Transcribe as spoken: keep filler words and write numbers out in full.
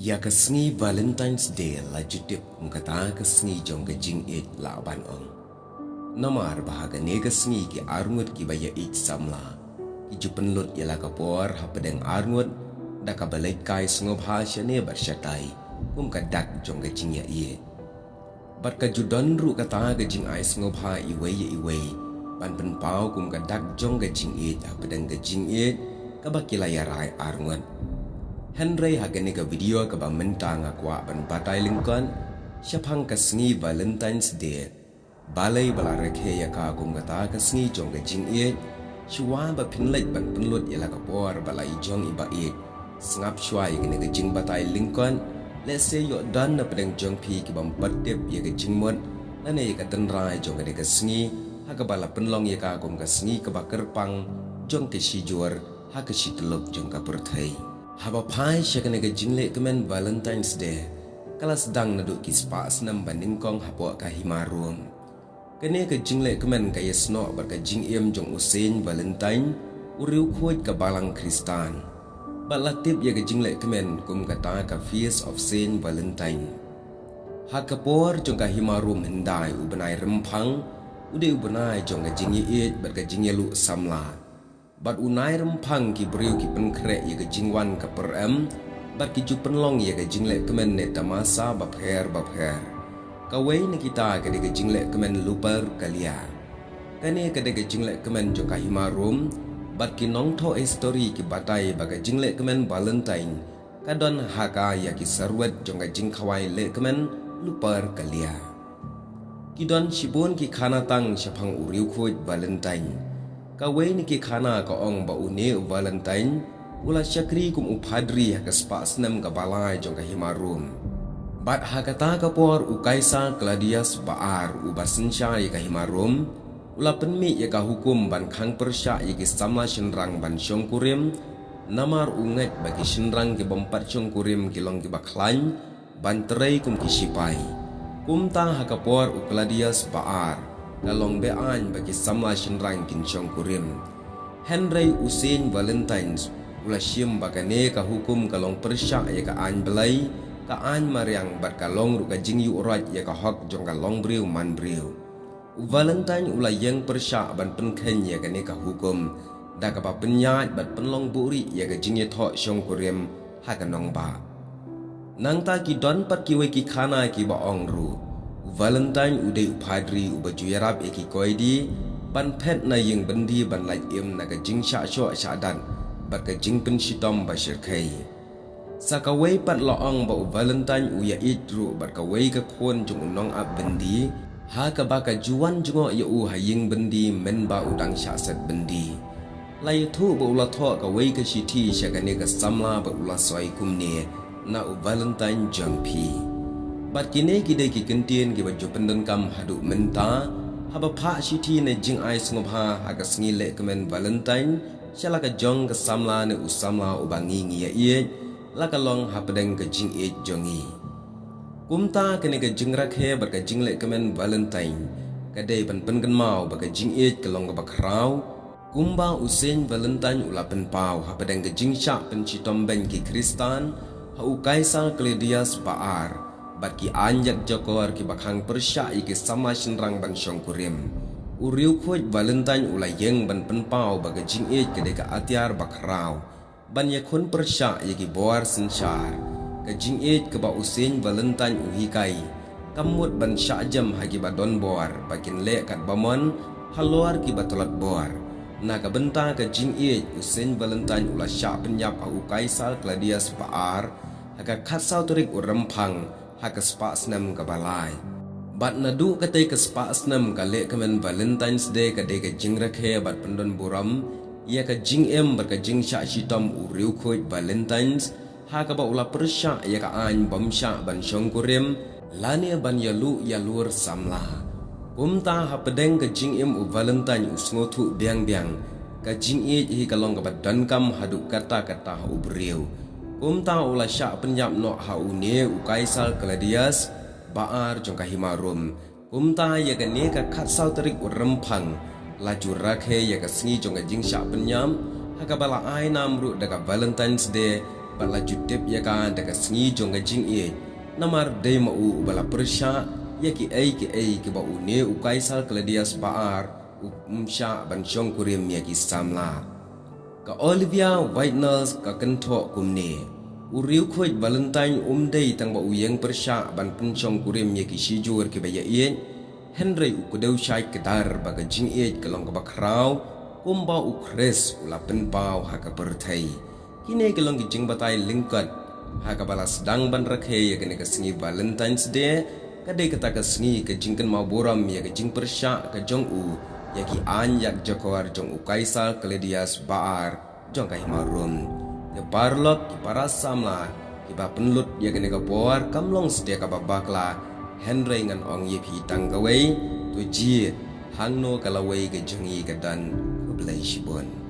Ïa ka sngi Valentine's Day la ju tip kum kata ka sngi jong ka jingïeit lah ban ong. Namar ba ha kane ka sngi ki arngut kiba ïeit samla ki ju pynlut ïa la ka por hapdeng arngut da kaba leit kai sngewbha shane bad shatai kum ka dak jong ka jingïaieit. Bad ka ju don ruh kata ka jingai sngewbha iwei ïa iwei ban pynpaw kum ka dak jong ka jingïeit hapdeng ka jingïeit kaba ki la ïarai arngut. Hynrei ha kane ka video kaba mynta nga kwah ban batai lyngkot shaphang ka sngi Valentine's Day. Balei ba la rakhe ïa ka kum kata ka sngi jong ka jingïeit? Shuwa ba phin leit ban pynlut ïa la ka por bad la i jong i ba ïeit, sngap shuwa ïa kane ka jingbatai lyngkot. Lehse ïoh don na pdeng jong phi ki bym pat tip ïa ka jingmut lane ïa ka tynrai jong kane ka sngi, ha kaba la pynlong ïa ka kum ka sngi kaba kyrpang jong ka shijur ha ka shityllup jong ka pyrthei. Haba phai sha kane ka jinglehkmen Valentine's Day, ka la sdang naduh ki spah snem ba nyngkong hapoh ka hima Rom. Kane ka jinglehkmen ka ïasnoh bad ka jingim jong u Saint Valentine, u riewkhuid ka Balang Khristan. Bad la tip ïa ka jinglehkmen kum kata ka Feast of Saint Valentine. Ha ka por jong ka hima Rom hyndai, u bnai Rymphang u dei u bnai jong ka jingïeit bad ka jingïaluh samla. Bad u nai Rymphang ki briew ki pynkhreh ïa ka jingwan ka pyrem bad ki ju pynlong ïa ka jinglehkmen ne tamasa bapher bapher. Kawei na kita ka dei ka jinglehkmen Lupercalia. Kane ka dei ka jinglehkmen jong ka hima Rom bad ki nongthoh histori ki batai ba ka jinglehkmen Valentine ka don ha ka ïa ki sarwet jong ka jingkhawai lehkmen Lupercalia. Ki don shibun ki khana tang shaphang u riewkhuid Valentine. Kawei na ki khana ka ong ba une u Valentine u la shakri kum u phadri ha ka spah snem kaba lai jong ka hima Rom. Bad ha kata ka por u Kaisar Claudius ba ar, uba synshar ïa ka hima Rom, u la pynmih ïa ka hukum ban khang pyrshah ïa ki samla shynrang ban shongkurim, namar u ngeit ba ki shynrang ki bym pat shongkurim ki long kiba khlaiñ ban trei kum ki shipai. Kumta ha ka por u Claudius ba ar, ka long be-aiñ ba ki samla shynrang kin shongkurim. Hynrei u Saint Valentine u la shim ba kane ka hukum ka long pyrshah ïa ka aiñ Blei, ka aiñ mariang bad ka long ruh ka jingïuhroit ïa ka hok jong ka longbriew manbriew. U Valentine u la ïeng pyrshah ban pynkheiñ ïa kane ka hukum da kaba pynïaid bad pynlong buhrieh ïa ka jingïathoh shongkurim ha ka nongbah. Nangta ki don pat kiwei ki khana kiba ong ruh u Valentine u dei u phadri uba ju ïarap ïa ki koidi ban phet na ïing byndi ban lait im na ka jingshah shoh shah dat bad ka jingpynshitom ba shyrkhei. Sa kawei pat la ong ba u Valentine u ïaieit ruh bad kawei ka khun jong u nongap byndi, ha kaba ka ju wan jngoh ïa u ha ïing byndi mynba u dang shah set byndi. La ïathuh ba u la thoh kawei ka shithi sha kane ka samla bad u la soi kumne: Na u Valentine jong phi. Bad kine ki dei ki kyntien kiba ju pyndonkam haduh mynta, haba phah shithi ne jingai sngewbha ha ka sngi lehkmen Valentine sha la ka jong ka samla ne u samla uba ngi ngi ïaieit, la ka long hapdeng ka jingïeit jong ngi. Kumta kane ka jingrakhe bad ka jinglehkmen Valentine ka dei ban pynkynmaw ba ka jingïeit ka long kaba khraw. Kumba u Saint Valentine u la pynpaw hapdeng ka jingshah pynshitom beiñ ki Khristan ha u Kaisar Claudius ba ar bad ki aiñ ïakjakor kiba khang pyrshah ïa ki samla shynrang ban shongkurim, u riewkhuid Valentine u la ïeng ban pynpaw ba ka jingïeit ka dei ka atiar ba khraw ban ïakhun pyrshah ïa ki bor synshar. Ka jingïeit kaba u Saint Valentine u hikai kam mut ban shah jem ha kiba don bor ba kin leh katba mon halor kiba tlot bor. Na ka bynta ka jingïeit, u Saint Valentine u la shah pynïap ha u Kaisar Claudius ba ar ha ka khatsaw tarik u Rymphang ha ka spah snem kaba lai. Bad naduh katei ka spah snem ka lehkmen Valentine's Day ka dei ka jingrakhe bad pyndonburom ïa ka jingim bad ka jingshah shitom u riewkhuid Valentine, ha kaba u la pyrshah ïa ka aiñ bym shah ban shongkurim lane ban ïaluh ïalur samla. Kumta hapdeng ka jingim u Valentine u sngewthuh biang biang ka jingïeit hi ka long kaba donkam haduh katta katta ha u briew. Kumta u la shah pynïap noh ha une u Kaisar Claudius ba ar jong ka hima Rom. Kumta ïa kane ka khatsaw tarik u Rymphang la ju rakhe ïa ka sngi jong ka jingshah pynïap, ha kaba la ai nam ruh da ka Valentine's Day, la ju tip ïa ka da ka sngi jong ka jingïeit, namar dei ma u uba la pyrshah ïa kiei kiei kiba une u Kaisar Klaudius ba ar um shah ban shongkurim ïa ki samla. Ka Olivia White-Knowles ka kynthoh kumne: U riewkhuid Valentine um dei tang ba u ïeng pyrshah ban pynshongkurim ïa ki shijur kiba ïaieit, hynrei u kdew shai kdar ba ka jingïeit ka long kaba khraw, kumba u Khrist u la pynpaw ha ka pyrthei. Kine ki long ki jingbatai lyngkot ha kaba la sdang ban rakhe ïa kane ka sngi Valentine's Day, ka dei kata ka sngi ka jingkynmaw burom ïa ka jingpyrshah ka jong u ïa ki aiñ ïakjakor jong u Kaisar Klaudius ba ar jong ka hima Rom. Ki paralok, ki para samla kiba pynlut ïa kane ka por kam long satia kaba bakla, hynrei ngan ong ïa phi tang kawei: To jied, hangno ka lawei ka jong ngi ka don. Khublei shibun.